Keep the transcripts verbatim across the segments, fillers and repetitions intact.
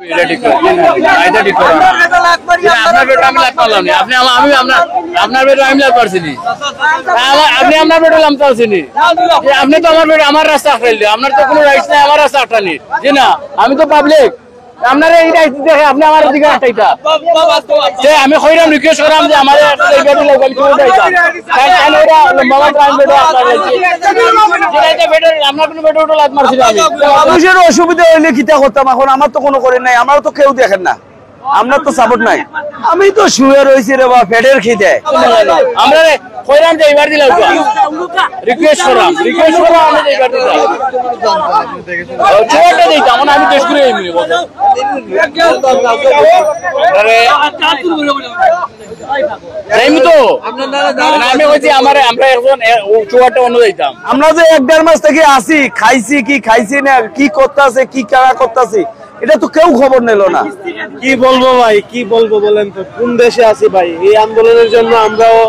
এটা ঠিক করে। না, এটা ঠিক করে না। যে আপনার পেটে আমি লাথ মারলাম না। আপনি আমা-, আমি আপনার, আপনার পেটে আমি লাথ মারছি নি। তাহলে আপনি আপনার পেটে লাথ মারছি নি। যে আপনি তো আমার পেটে, আমার রাস্তা আটকাইলে, আপনার তো কোনো রাইটস নাই আমার রাস্তা আটকানি। জি না, আমি তো পাবলিক। আপনারা এই রাইটস দেখে আপনি আমার দিকে আটকাইতা। যে আমি কইরাম, রিকোয়েস্ট করাম যে আমারে একটা জায়গা দিলে ওখানে চলে যাইতাম। কারণ, কারণ ওরা লম্বা মাত্র আমি বেটা আপনার কাছে। যেটা এটা বেটার, আপনার কোনো বেটা ওটা লাত মারছিল আমি। মানুষের অসুবিধা হইলে কিতা করতাম, এখন আমার তো কোনো করে নাই, আমারও তো কেউ দেখেন না, আমরা তো সাপোর্ট নাই। আমি তো শুয়ে রইছি রে বা, পেটের খিদে। আমরা রে কইরাম যে এবার দিলাম তো। রিকোয়েস্ট করাম, রিকোয়েস্ট করাম আমরা যে এবার দিলাম। ছোটটা দিতাম, মানে আমি দেশ ঘুরে এমনি বলতে। আরে, তাই তো। মানে আমি কইছি, আমারে, আমরা এখন এ, ও চুয়াটা অন্য যাইতাম। আমরা যে এক দেড় মাস থেকে আছি, খাইছি কি খাইছি না, কি করতাছে, কি কারা করতাছে, এটা তো কেউ খবর নিল না। কি বলবো ভাই, কি বলবো বলেন তো, কোন দেশে আছি ভাই? এই আন্দোলনের জন্য আমরাও,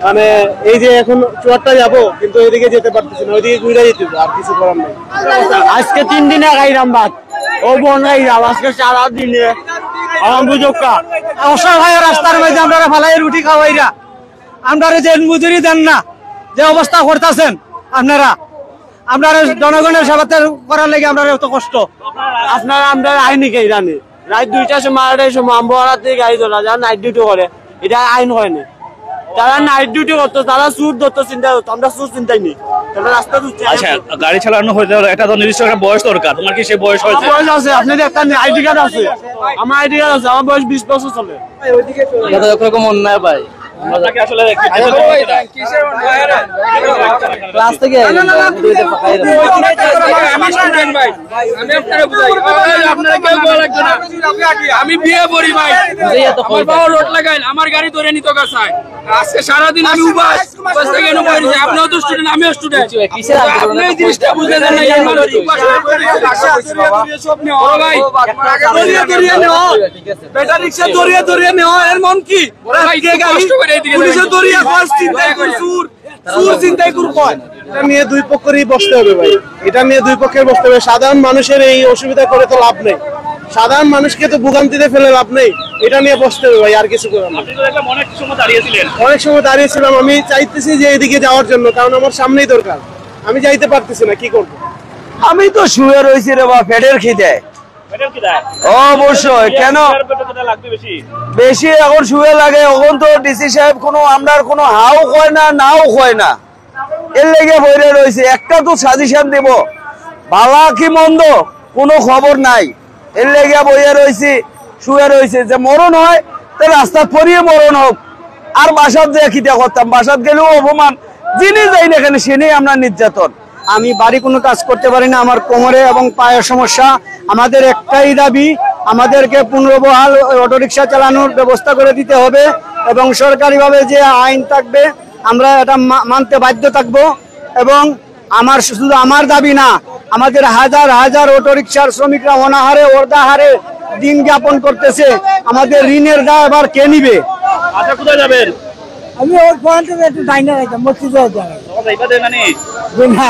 মানে, এই যে এখন চুয়াট্টা যাব, কিন্তু ওইদিকে যেতে পারতেছি না, ওইদিকে ঘুরে যেতে হবে, আর কিছু করার নেই। আজকে তিন দিনে খাইলাম ভাত, ও বোন খাইলাম, আজকে সারা দিনে আমার বুঝুক্কা। অসহায় রাস্তার মধ্যে আমরা ফালাই রুটি খাওয়াইরা, আমরা যে মজুরি দেন না, যে অবস্থা করতেছেন আপনারা, আমরা জনগণের সেবা করার লাগি আমরা এত কষ্ট। আপনারা আমরা আইনি কে জানি, রাত দুইটার সময়, আড়াইটার সময় আমবো আড়াতে গাড়ি ধরা যায়, নাইট ডিউটি করে, এটা আইন হয় না। তারা নাইট ডিউটি করতো, তারা চুর ধরতো, চিন্তা করতো, আমরা চুর চিন্তাই নেই, তারা রাস্তা ধরছে। আচ্ছা, গাড়ি চালানো হইতে হলে একটা তো নির্দিষ্ট একটা বয়স দরকার। তোমার কি সেই বয়স হয়েছে? বয়স আছে, আপনাদের একটা আইডি কার্ড আছে, আমার আইডি কার্ড আছে, আমার বয়স বিশ বছর চলে। এটা তো একরকম অন্যায় ভাই। আপনাকে আসলে কি ক্লাস থেকে আইলেন ভাই, আমি তো এটা ফাঁকাই রাখলাম। আমি স্টুডেন্ট ভাই, আমি আপনারা বুঝাই। আপনারা কেউ বলা লাগবে না। আমি বিয়ে করি ভাই। বুঝাই এত আমার কই বাবা ভাই। রোড লাগাইল, আমার গাড়ি ধরে নিত গাছায়। আজকে সারাদিন আমি উপাস, উপাস থেকে এনে বই রয়েছি। আপনিও তো স্টুডেন্ট, আমিও স্টুডেন্ট। কিসের আন্দোলন? আপনি এই জিনিসটা বুঝলেন না, এই মানুষ উপাস হয়ে পড়ে আছে। বড় ভাই, দৌড়িয়ে দৌড়িয়ে নেওয়া, ব্যাটারি রিক্সা দৌড়িয়ে দৌড়িয়ে নেওয়া, এর মন কি? ওরা ভাই, কে একটু গাড়ি? কষ্ট করে এদিকে পুলিশে যাবেন। দৌড়িয়ে ফার্স্ট চিন্তাই করে চুর, চুর চিন্তাই করে কয়। এটা নিয়ে দুই পক্ষেরই বসতে হবে ভাই, এটা নিয়ে দুই পক্ষের বসতে হবে। সাধারণ মানুষের এই অসুবিধা করে তো লাভ নেই, সাধারণ মানুষকে তো ভোগান্তিতে ফেলে লাভ নেই, এটা নিয়ে বসতে হবে ভাই, আর কিছু করার নেই। আপনি তো দেখলাম অনেক সময় দাঁড়িয়েছিলেন। অনেক সময় দাঁড়িয়েছিলাম, আমি চাইতেছি যে এদিকে যাওয়ার জন্য, কারণ আমার সামনেই দরকার, আমি যাইতে পারতেছি না, কি করব? আমি তো শুয়ে রইছি রে বা, পেটের খিদে। পেটের খিদে? অবশ্যই, পেটের কেন? খিদে পেটে যেটা লাগবে বেশি। বেশি এখন শুয়ে লাগে, এখন তো ডিসি সাহেব কোনো, আমরার কোনো হাও কয় না, নাও কয় না। এর লেগে বইরে রইছে, একটা তো সাজেশন দিব, ভালা কি মন্দ কোনো খবর নাই। এর লেগে বইয়ে রইছি, শুয়ে রইছি, যে মরণ হয় তো রাস্তাত পড়িয়ে মরণ হোক, আর বাসাত যে কিতা করতাম, বাসাত গেলেও অপমান, যিনি যাই না কেন সে নিয়ে আমরা নির্যাতন। আমি বাড়ি কোনো কাজ করতে পারি না, আমার কোমরে এবং পায়ের সমস্যা। আমাদের একটাই দাবি, আমাদেরকে পুনর্বহাল অটোরিকশা চালানোর ব্যবস্থা করে দিতে হবে এবং সরকারিভাবে যে আইন থাকবে আমরা এটা মা-, মানতে বাধ্য থাকব। এবং আমার শুধু আমার দাবি না, আমাদের হাজার হাজার অটোরিকশার শ্রমিকরা অনাহারে অর্ধাহারে দিন যাপন করতেছে। আমাদের ঋণের দায় আবার কে নিবে? আচ্ছা, কোথায় যাবেন? আমি ওই পয়েন্টে একটু ডাইনে যাইতাম, মসজিদে যাইতাম। ও, যাইবা দেন নানি? না।